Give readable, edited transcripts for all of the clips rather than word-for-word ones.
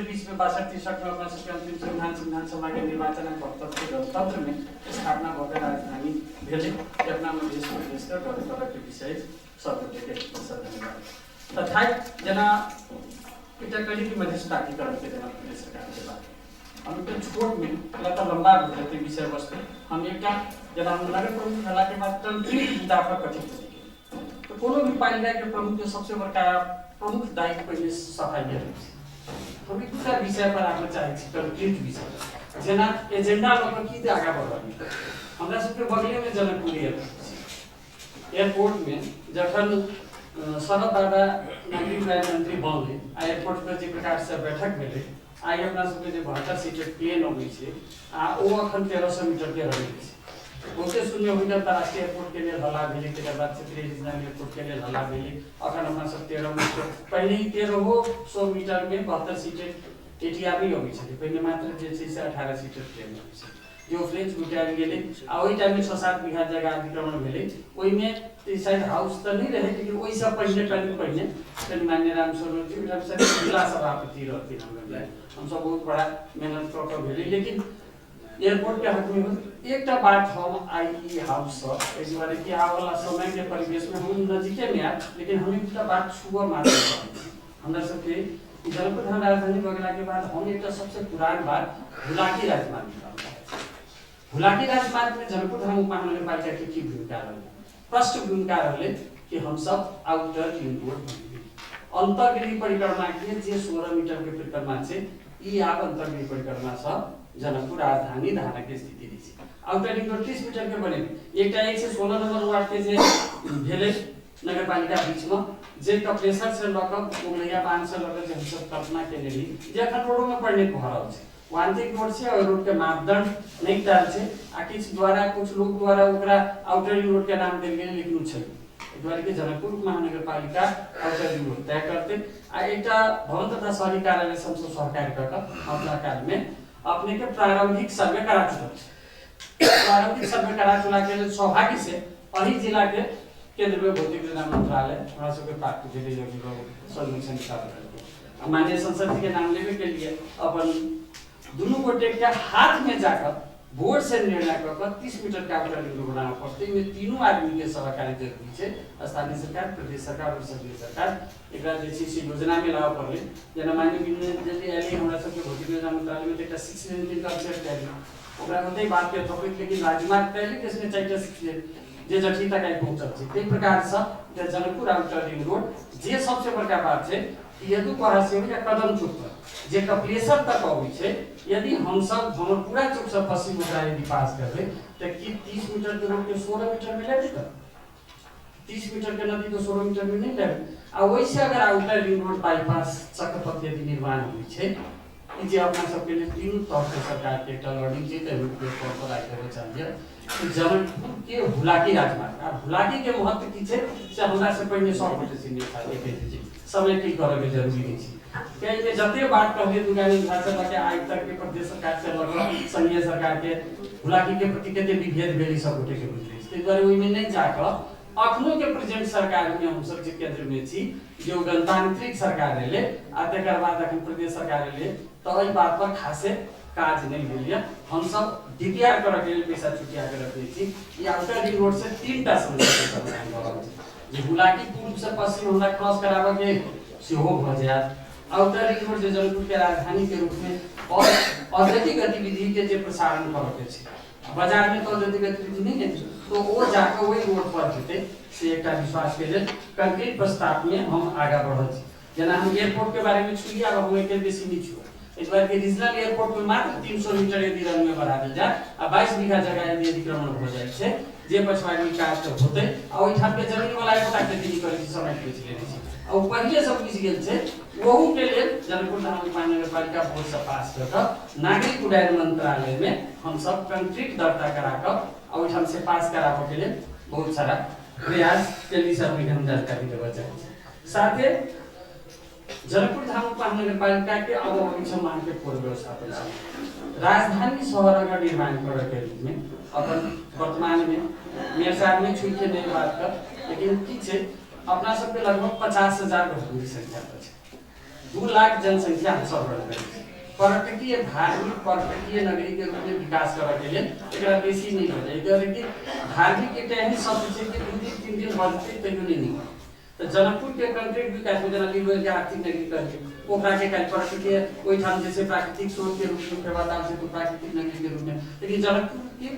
बीच में 62-63 में अपना सबके अंतिम संविधान संविधान सभा के निर्वाचन के गणतंत्र में स्थापना भऽ के राजधानी भेलै। अपना मधेश प्रदेश के गर्व करऽ के विषय सब गोटे के धन्यवाद। तथा जेना एकटा कहली कि मधेश प्राधिकरण के जेना प्रदेश सरकार के बात हम एकटा छोट में तऽ लंबा भऽ जेतै विषय वस्तु, हम एकटा जेना हम नगर प्रमुख भेला के बाद कंक्रीट मुद्दा पर कथी कथी तऽ कोनो भी पालिका के प्रमुख के सबसे बड़का प्रमुख दायित्व पहिले सफाई के रहै छै। हम एक दूटा विषय पर आबऽ चाहै छी, कंक्रीट विषय जेना एजेंडा लऽ कऽ की आगाँ बढ़ल। हमरा सबके बगलेमे जनकपुर एयरपोर्ट छै। एयरपोर्टमे जखन शरद दादा नागरिक उड्डयन मंत्री बनलै आ एयरपोर्ट पर जे प्रकारसँ बैठक भेलै, आइ अपना सबके जे 72 सीटेड प्लेन अबै छै आ ओ अखन 1300 मीटरके रहै छै। बहुते सुनने होइत अंतर्राष्ट्रीय एयरपोर्ट के लेल हल्ला भेलै, तकर बाद क्षेत्रीय रीजनल एयरपोर्ट के लेल हल्ला भेलै। अखन अपना सब 13 मीटर, पहिने ई 1300 मीटर में 72 सीटेड एटीआर नहि अबै छलै, पहिने मात्र जे छै से 18 सीटेड प्लेन अबै छलै। जो फ्रेंच लुटायल गेलै आ ओहि टाइममे 6-7 बीघा जगह अतिक्रमण भेलै, ओहिमे शायद हाउस तऽ नहि रहै, लेकिन ओहिसँ पहिने कनि पहिने कनि मान्य रामस्वरूप जी ओहिठाम शायद जिला सभापति रहथिन। हमसब बहुत बड़ा मेहनत कऽ कऽ भेलै, लेकिन एयरपोर्ट के हक में एकटा बात हम आई ई हाउस से एहि दुआरे कि आबऽवला समय के परिवेश में हम नजीके में आयब, लेकिन हम एकटा बात छुअ मात्र चाहै छी। हमरा सबके जनकपुर धाम राजधानी भऽ गेला के बाद हम एकटा सबसे पुरान बात हुलाकी राजमार्ग निकालऽ चाहै छी। हुलाकी राजमार्ग में जनकपुर धाम उपमहानगरपालिका के की भूमिका रहलै? प्रष्ट भूमिका रहलै कि हमसब आउटर रिंग रोड बनेबै। अंतर्गृह परिक्रमा के जे 16 मीटर के परिक्रमा छै, ई आब अंतर्गृह परिक्रमा सँ जनकपुर राजधानी धानक के स्थिति रहै छै। आउटर रिंग रोड 30 मीटर के बनेबै। एकटा एक छै 16 नंबर वार्ड के जे भेलै नगरपालिका बीचमे, जे कपिलेश्वर से लऽ कऽ उमरैया बांध से लऽ कऽ जे हमसब कल्पना केने रही, जे अखन रोडोमे परिणत भऽ रहल छै। वांतिक रोड छै और रोड के मापदंड नहि तय छै आ किछु द्वारा कुछ लोग द्वारा ओकरा आउटर रिंग रोड के नाम देल गेलै, लेकिन ओ छै। एहि दुआरे कि जनकपुर महानगरपालिका आउटर रिंग रोड तय करतै आ एकटा भवन तथा शहरी कार्यालय से हमसब सहकार्य कऽ कऽ अपना कालमे अपने के प्रारंभिक सर्वे करा चुकल छै। प्रारंभिक सर्वे करा चुला के लेल सौभाग्य से एहि जिला के केंद्र में भौतिक योजना मंत्रालय हमरा सबके प्राप्त भेलै। सर्वेक्षण प्राप्त माननीय संसद जी के नाम लेबे के लिए अपन दुनू गोटे के हाथ में जाकर बोर्ड से निर्णय कऽ कऽ 30 मीटर के आउटर रिंग रोड बनाबऽ पड़तै। एहिमे तीनू आदमी के सहकारी जरूरी छै, स्थानीय सरकार, प्रदेश सरकार और संघीय सरकार। एकरा जे छै से योजना में लाबऽ पड़लै। जेना माननीय विनोद जी अयलै हमरा सबके भौतिक योजना मंत्रालय में, तऽ एकटा 6 लेन के कॉन्सेप्ट आयल, ओकरा ओतहि बात के थपैत, लेकिन राजमार्ग तऽ अयलै देशमे 4टा 6 लेन जे जठी तक आइ पहुँचल छै। ताहि प्रकारसँ एकटा जनकपुर आउटर रिंग रोड जे सबसे बड़का बात छै कि यदि पढ़ा से या कदम चौक पर जे कपिलेश्वर तक अबै छै, यदि हमसब भमरपुरा चौक से पश्चिम ओकरा यदि पास करबै तऽ की 30 मीटर के रोड के 16 मीटर में लेबै? तऽ 30 मीटर के नदी के 16 मीटर में नहीं लेबै। आ ओहिसे अगर outer ring road bypass Chakrapath यदि निर्माण होइ छै, ई जे अपना सबके लेल तीनू तौर के सरकार के एकटा लर्निंग छै, तऽ प्लेटफॉर्म पर राखि देबऽ चाहिए कि जनकपुर के हुलाकी राजमार्ग आ हुलाकी के महत्व की छै से हमरा से पहिने सब गोटे सीनियर साथी कहि दै छै, समय की करऽ के जरूरी नहि छै। कियाकि जते बात कहलियै दुर्गानंद झा से लऽ के आइ तक के प्रदेश सरकार से लऽ कऽ संघीय सरकार के हुलाकी के प्रति कते विभेद भेल, ई सब गोटे के बुझले छै। ताहि दुआरे ओहिमे नहि जाकऽ अखनो के प्रेजेंट सरकार में हमसब जे केंद्र में छी, जे ओ गणतांत्रिक सरकार एलै आ तकर बाद अखन प्रदेश सरकार एलै, तऽ एहि बात पर खासे काज नहि भेल यऽ। हमसब डीपीआर करऽ के लेल पैसा छुटिया के रखने छी। ई आउटर रिंग रोड से 3टा समस्या के समाधान भऽ रहल छै, जे हुलाकी पूर्व से पश्चिम हमरा क्रॉस कराबऽ के सेहो भऽ जायत, आउटर रिंग रोड जे जनकपुर के राजधानी के रूप में और औद्योगिक गतिविधि के जे प्रसारण करऽ के छै, बाजार में तो औद्योगिक गतिविधि नहीं हेतै तो ओ जाके ओहि रोड पर हेतै, से एकटा विश्वास के लेल कंक्रीट प्रस्ताव में हम आगाँ बढ़ल छी। जेना हम एयरपोर्ट के बारे में छुई, आब हम एके बेसी नहीं छुआ। इस बार के रीजनल एयरपोर्ट में मात्र 300 मीटर यदि रनवे बढ़ा देल जाए आ 22 बीघा जगह यदि अतिक्रमण हो जाए छै, जे पछुआरी काज तऽ होतै आ ओहिठाम के जमीन वाला एकोटा खेती नहि करै छै, समय बेच लेने छै आ ओ पहिले से बुझि गेल छै। ओहू के लेल जनकपुर धाम महानगरपालिका बोर्ड से पास कऽ कऽ नागरिक उड्डयन मंत्रालय में हमसब कंक्रीट दर्ता करा कऽ आ ओहिठाम से पास कराबऽ के लेल बहुत सारा प्रयास केली, से अपने हम जानकारी देबऽ चाहै छी। साथे जनकपुर धाम महानगरपालिका के अब अबै मांग के पूर्व व्यवस्थापन समिति राजधानी शहर अगर निर्माण करऽ के रूप में अपन वर्तमान में मेयर साहब नहीं छुई के नहीं बात कर, लेकिन की छै अपना सबके लगभग 50,000 घरके संख्या पर छै। 2 लाख जनसंख्या हमसब रहल करै छी। पर्यटकीय, धार्मिक पर्यटकीय नगरी के रूप में विकास करऽ के लेल एकरा बेसी नहि भऽ जाय। एहि कि धार्मिक एकटा एहन शब्द छै कि 2 दिन 3 दिन बजतै तैयो नहि निकलत। तऽ जनकपुर के कंक्रीट विकास में जेना लिलुआ के आर्थिक नगरी कहलियै, पोखरा के काल्हि पर्यटकीय ओहिठाम जे छै प्राकृतिक स्रोत के रूप में फेवाताल छै, तऽ प्राकृतिक नगरी के रूप में। लेकिन जनकपुर के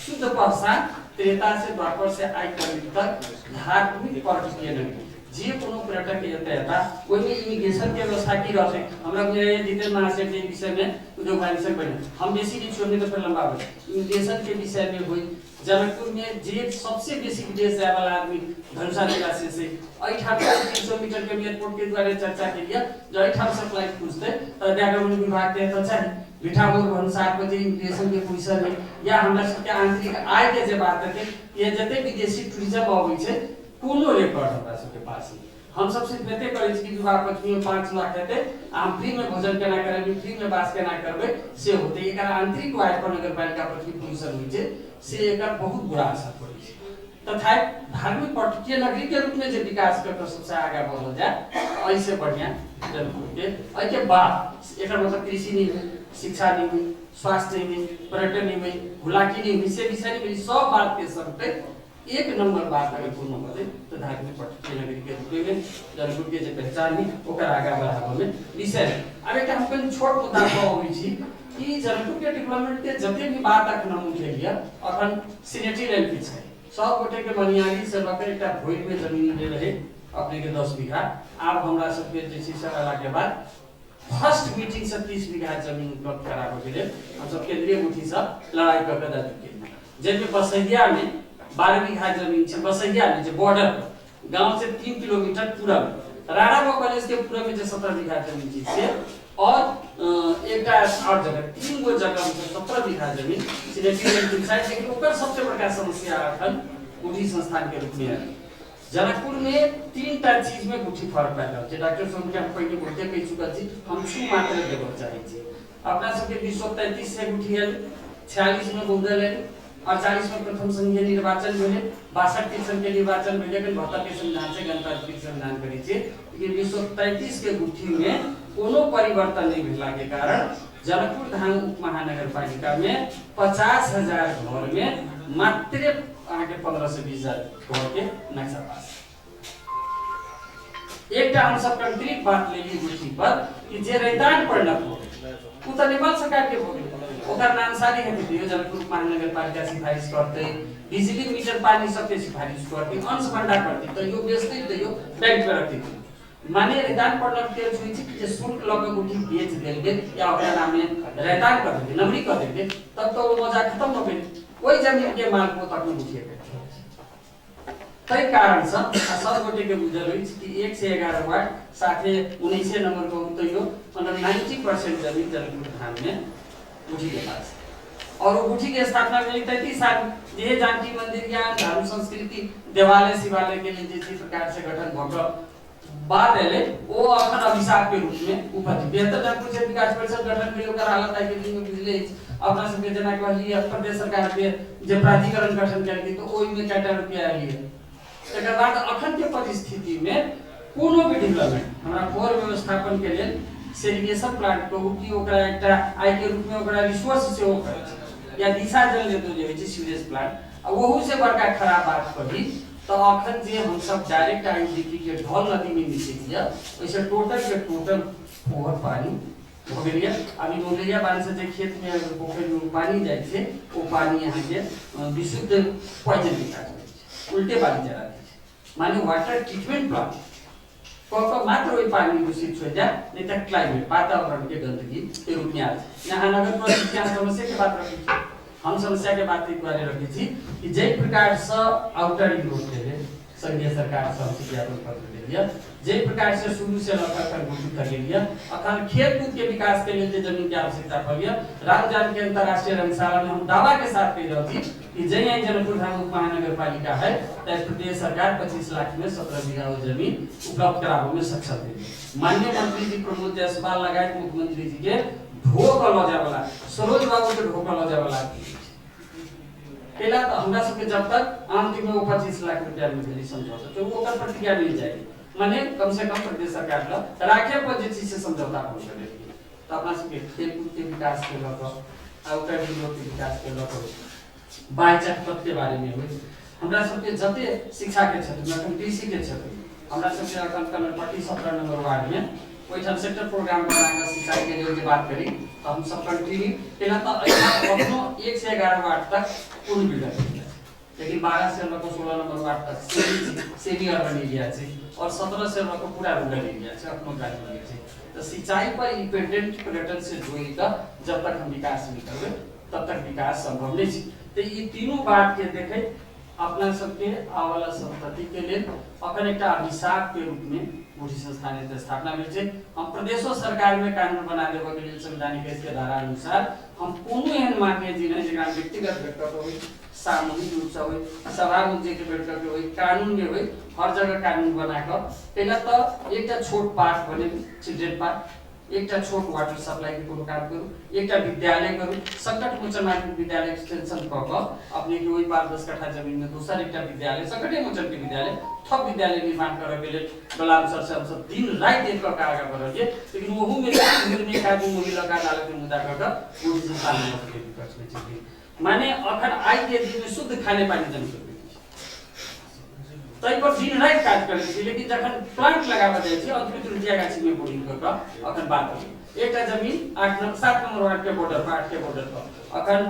शुद्ध पहचान त्रेता से, द्वापर से आइ तक धार्मिक पर्यटकीय नगरी। जे कोनो पर्यटक एतऽ एता, ओहिमे इमिग्रेशन के व्यवस्था की रहतै? हमरा बुझाइए जितेन्द्र महाशय के विषय में उद्योग वाणिज्य से बढ़िया, हम बेसी नहीं छोड़ने तो फिर लंबा हो। इमिग्रेशन के विषय में होई, जनकपुर में जे सबसे बेसी विदेश जाए वाला आदमी धनुषा जिला से एहिठाम 300 मीटर के एयरपोर्ट के द्वारा चर्चा के लिए जो एहिठाम से फ्लाइट खुजतै तऽ व्याकरण विभाग के तऽ चाही। भिठामोर भन्सार पर जे इमिग्रेशन के पैसा नहीं या हमरा सबके आंतरिक आय के जे बात हेतै, ये जते विदेशी टूरिज्म अबै छै, कोनो रिकॉर्ड हमरा सबके पास नहीं। हम सब सिर्फ एते करै छी कि विवाह पंचमी में 5 लाख हेतै आ हम फ्री में भोजन केना करेबै, फ्री में वास केना करबै, से होतै। एकर आंतरिक आय पर नगरपालिका पर की पोजिशन होइ छै, से एकर बहुत बुरा असर पड़ै छै। तथा धार्मिक पर्यटकीय नगरी के रूप में जे विकास कर कऽ सबसे आगा बढ़ल जाय, एहिसे बढ़िया जनकपुर के एहिके बाद एकर मतलब कृषि नहीं हुई, शिक्षा नहीं हुई, स्वास्थ्य नहीं हुई, पर्यटन नहीं हुई, हुलाकी नहीं हुई, से विषय नहीं हुई, सब बात के सबके एक नंबर बात अगर कोनो होतै तऽ धार्मिक पर्यटकीय नगरी के रूप में जनकपुर के जे पहचान है, ओकर आगा बढ़ाबऽ में विषय। आब एकटा हम कनि छोट मुद्दा पर अबै छी कि जनकपुर के डेवलपमेंट के जते भी बात अखन हम उठेलियै, अखन सिनेटी लाइन के छै। सब गोटे के मनियारी से लऽ के एकटा भोइर में जमीन ले रहे अपने के 10 बीघा। आब हमरा सबके जे छै से अयला के बाद फर्स्ट मीटिंग से 30 बीघा जमीन उपलब्ध कराबऽ के लेल हमसब केंद्रीय गुठी से लड़ाई कऽ के दऽ चुके, जाहिमे बसैया में 12 बीघा जमीन छै। बसैया में जे बॉर्डर पर गांव से 3 किलोमीटर पूरब, राणा कॉलेज के पूरब में जे 17 बीघा जमीन छै से और एकटा और जगह, तीन गो जगह में 17 बीघा जमीन सिलेक्टेड साइड। लेकिन ओकर सबसे बड़का समस्या अखन गुठी संस्थान के रूप में है। जनकपुर में तीन टा चीज में गुठी फर्क पाबि रहल छै। डॉक्टर सोम के हम पहिने बहुते कहि चुकल छी, हम छू मात्र देबऽ चाहै छी। अपना सबके 2033 से गुठी आयल, 46 में बहुदल आयल, 48 में प्रथम संघीय निर्वाचन भेलै, 62 के संघ के निर्वाचन भेलै। अखन 72 के संविधान से गणतांत्रिक संविधान करै छियै, लेकिन 2033 के गुठी में कोनो परिवर्तन नहि भेला के कारण जनकपुर धाम उप महानगरपालिका में 50,000 घर में मात्रे अहाँके 15 से 20 हजार घर के नक्शा पास। एकटा हमसब कंक्रीट बात लेली गुठी पर कि जे रैतान पड़लक हो, उ तऽ नेपाल सरकार के भऽ गेल, ओकर नामसारी हेतै तऽ जनकपुर महानगरपालिका सिफारिश करतै, बिजली मीटर पानी सबके सिफारिश करतै, अंश भंडार करतै, तैयो बेचतै, तैयो बैंक में रखतै। माने रैतान पड़लक के होइ छै कि जे शुल्क लऽ कऽ गुठी बेच देल गेल या ओकरा नामे रैतान कऽ देल गेल, नमरी कऽ देल गेल, तब तऽ ओ मौजा खत्म भऽ गेल। ओहि जमीन के माल को तखन गुठिए के ताहि कारणसँ आ सब गोटे के बुझल अछि कि 111 वार्ड साथे 19 नंबर कहू तैयो मतलब 90% जमीन जनकपुर धाम में गुठी के पास है। और वो गुठी के स्थापना भेलै 33 साल जे जानकी मंदिर, ज्ञान, धर्म, संस्कृति, देवालय, शिवालय के लिए जे प्रकार से गठन भऽ कऽ बात एलै, ओ अखन अभिशाप के रूप में उपज बेहतर जनकपुर क्षेत्र विकास परिषद गठन भेल, ओकर हालत आइ के दिन में बुझले अछि अपना सबके। जेना कहलियै, प्रदेश सरकार के जे प्राधिकरण गठन कयल तऽ ओहिमे कएटा रुपया एलियै। तकर बाद अखन के परिस्थिति में कोनो भी डेवलपमेंट हमरा फोहर व्यवस्थापन के लेल सेरिगेशन प्लांट कहू कि ओकरा एकटा आय के रूप में ओकरा रिसोर्स सेहो करै छै या दिशा जल हेतु जे होइ छै सीवरेज प्लांट। आ ओहू से बड़का खराब बात कही तऽ अखन जे हमसब डायरेक्ट आईडीपी के ढल नदी में मिसै छियै, ओहिसँ टोटल के टोटल फोहर पानी भऽ गेल यऽ। अभी मुंगेरिया बांध से जे खेत में पोखरि में पानी जाइ छै, ओ पानी अहाँके विशुद्ध पॉइजन के काज करै छै, उल्टे पानी चढ़ा दै छै। माने वाटर ट्रीटमेंट प्लांट कऽ कऽ मात्र ओहि पानी दूषित हो जाए, नहीं तऽ क्लाइमेट वातावरण के गंदगी के रूप में आयल। यहाँ नगर परिषद के समस्या के बात रखै छी। हम समस्या के बात एहि दुआरे रखै छी कि जाहि प्रकार से आउटर रिंग रोड भेलै, संघीय सरकार से हमसब ज्ञापन पत्र देलियै, जाहि प्रकार से शुरू से लऽ कऽ अखन गुठी तक गेलियै, अखन खेल कूद के विकास के लेल जे जमीन के आवश्यकता पड़िय, राम जानकी अंतर्राष्ट्रीय रंगशाला में हम दावा के साथ कहि रहल छी कि जै जनकपुर धाम उप महानगर पालिका है तै प्रदेश सरकार 25 लाख में 17 बीघा ओ जमीन उपलब्ध कराबऽ में सक्षम भेलै। माननीय मंत्री जी प्रमोद जायसवाल लगायत मुख्यमंत्री जी के ढो कऽ लऽ जाय वाला, सरोज बाबू के ढो कऽ लऽ जाय वाला आदमी अछि। कैला तऽ हमरा सबके जब तक आम दिन में ओ 25 लाख रुपया में भेलै समझौता, तऽ ओकर प्रतिक्रिया मिल जाए। मने कम से कम प्रदेश सरकार लग राखे पर जे छै से समझौता भऽ गेलै। तऽ अपना सबके खेलकूद के विकास के लऽ कऽ आ ओकर भी लोकके विकास के लऽ कऽ बाह्य चटपथ के बारे में होइ, हमरा सबके जते शिक्षा के क्षेत्र में, अखन कृषि के क्षेत्र में हमरा सबके अखन कनरपट्टी 17 नंबर वार्ड में ओहिठाम सेक्टर प्रोग्राम बना कऽ सिंचाई के लेल जे बात करी तऽ हमसब कंटिन्यू केना तऽ एहिठाम अखनो 1 से 11 वार्ड तक पूर्ण बिल्डर, लेकिन 12 से लऽ कऽ 16 नंबर वार्ड तक सेमी अर्बन एरिया छै और 17 से लऽ कऽ पूरा रूरल एरिया छै, अखनो ग्रामीण छै। तऽ सिंचाई पर इंडिपेंडेंट पर्यटन से जोड़ि कऽ जब तक हम विकास नहि करबै तब तक विकास संभव नहि छै। तऽ ई तीनू बात के देखैत अपना सबके आबऽवला संतति के लेल अखन एकटा अभिशाप के रूप में गुठी संस्थान के स्थापना भेल छै। हम प्रदेशो सरकार में कानून बना देबऽ के लेल संवैधानिक के धारा अनुसार हम कोनो एहन मान्य जी नहि जकरा व्यक्तिगत भेट कऽ होइ, सामूहिक रूप से होइ, सभा के भेट कऽ होइ, कानून में होइ, हर जगह कानून बना कऽ पहिले तऽ एकटा छोट पार्क बनेबै, चिल्ड्रेन पार्क, एकटा छोट वाटर सप्लाई के कोनो काम करू, एकटा विद्यालय करू, संकट मोचन माध्यमिक विद्यालय एक्सटेंशन कऽ कऽ अपने के ओहि पार 10 कट्ठा जमीन में दोसर एकटा विद्यालय, संकटे मोचन के विद्यालय, थप विद्यालय निर्माण करऽ के लेल बलाम सर से हमसब दिन राति एक कऽ के आगाँ बढ़लियै। लेकिन ओहू में एक आदमी मोही लऽ कऽ अदालत में मुद्दा कऽ कऽ गुठी संस्थान के विपक्ष में चलि गेल। माने अखन आइ के दिन में शुद्ध खाने पानी जनता ताहि पर दिन राति काज करै छी, लेकिन जखन प्लांट लगाबऽ जाइ छी अंत में तुरंतिया गाछी में बोरिंग कऽ कऽ अखन बात होइ। एकटा जमीन 7 नंबर वार्ड के बॉर्डर पर, 8 के बॉर्डर पर अखन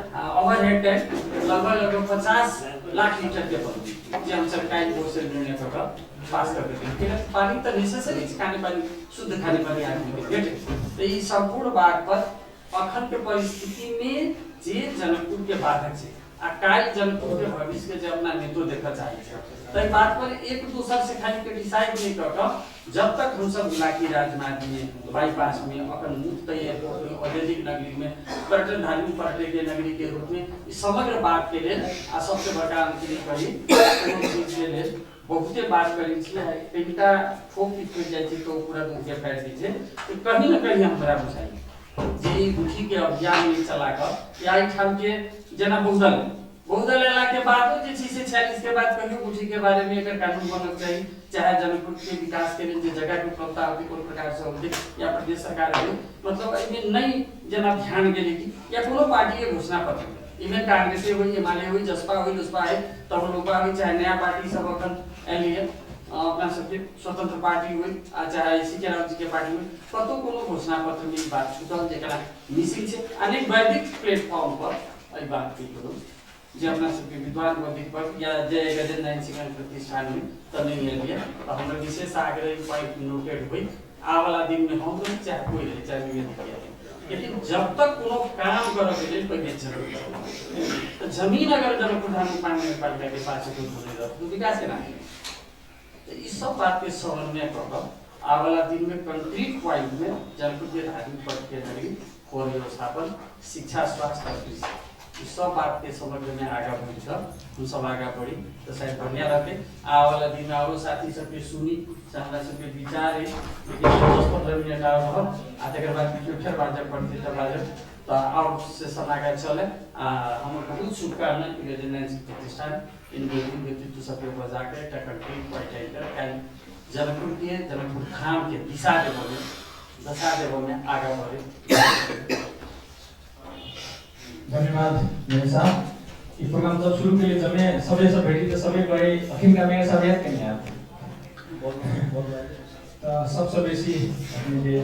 ओवरहेड टैंक लगभग 50 लाख लीटर के बनल, जे हमसब काल्हि बोर्ड से निर्णय कऽ कऽ पास कऽ देलियै। कियाकि पानी तऽ नेसेसरी छै, खाने पानी, शुद्ध खाने पानी आदमी के भेटै। तऽ ई सम्पूर्ण बात पर अखन के परिस्थिति में जे जनकपुर के बाधक छै आ काल्हि जनकपुर के भविष्य के जे अपना नेतो देखऽ चाहै छै, ताहि बात पर एक दोसर से खाली क्रिटिसाइज नहि कऽ कऽ जब तक हमसब गुलाकी राजमार्ग में, बाईपास में, अखन मुक्त एयरपोर्ट में, औद्योगिक नगरी में, पर्यटन धार्मिक पर्यटक के नगरी के रूप में ई समग्र बात के लेल आ सबसे बड़का अंतिम कही कोनो चीज के लेल बहुते बात करै छी, कनिटा ठोक पड़ि जाइ छै तऽ ओ पूरा दूध के फाड़ि दै छै। तऽ कहीं ने कहीं हमरा बुझाइ जे ई गुठी के अभियान में चला कऽ या एहिठाम के जेना बहुदल अयला के बादो जे छै से 46 के बाद कहियो गुठी के बारे में एकर कानून बनक चाही, चाहे जनकपुर के विकास के लेल जे जगह के उपलब्धता होती कोनो प्रकार से होती या प्रदेश सरकार होती, मतलब एहिमे नहीं जेना ध्यान गेलै कि या कोनो पार्टी के घोषणा पत्र इवन कांग्रेस हुई, एमाले हुई, जसपा हुई, लोजपा है, तब लोपा हुई, चाहे नया पार्टी सब अखन एलिए अपना सबके स्वतंत्र पार्टी हुई आ चाहे सी के राव जी के पार्टी हुई, कतौ कोनो घोषणा पत्र में ई बात छूटल जकरा मिसिंग छै। अनेक वैदिक प्लेटफॉर्म पर एहि बात के करू जे अपना सबके विद्वान बौद्धिक वर्ग या जय गजेन्द्र नारायण सिंह प्रतिष्ठान में तऽ नहीं एलिए। तऽ हमर विशेष आग्रह पॉइंट नोटेड हुई, आबला दिन में हम रही चाहे कोई रही चाहे विवेक किया, लेकिन जब तक कोनो काम करऽ के लेल पहिले जरूर तऽ जमीन अगर जनकपुर धाम नगरपालिका के पास नहीं रहत तो विकास केना हेतै? तऽ ई सब बात के समन्वय कऽ कऽ आबला दिन में कंक्रीट पॉइंट में जनकपुर के धार्मिक पद के नगरी खोर व्यवस्थापन, शिक्षा, स्वास्थ्य और कृषि ई सब बात के समग्र में आगाँ बढ़ि कऽ हमसब आगाँ बढ़ी तऽ शायद बढ़िया रहतै। आबला दिन में आरो साथी सबके सुनी से हमरा सबके विचार है, लेकिन 10-15 मिनट आरो रहत आ तकर बाद केओ फेर बाजब पड़तै तऽ बाजब, तऽ आओर सेशन आगाँ चले। आ हमर बहुत शुभकामना कि गजेन्द्र नारायण सिंह प्रतिष्ठान इन व्यक्तित्व सबके बजाके एकटा कंक्रीट पॉइंट आनि कऽ काल्हि जनकपुर के जनकपुर धाम के दिशा देबऽ में, दशा देबऽ में आगाँ बढ़े। धन्यवाद मेयर साहब। ई प्रोग्राम जब शुरू के लिए जमे सबे सब भेटी तो सबे कहे अखिन का मेयर साहब याद कहीं याद। तो सबसे बेसी अपने के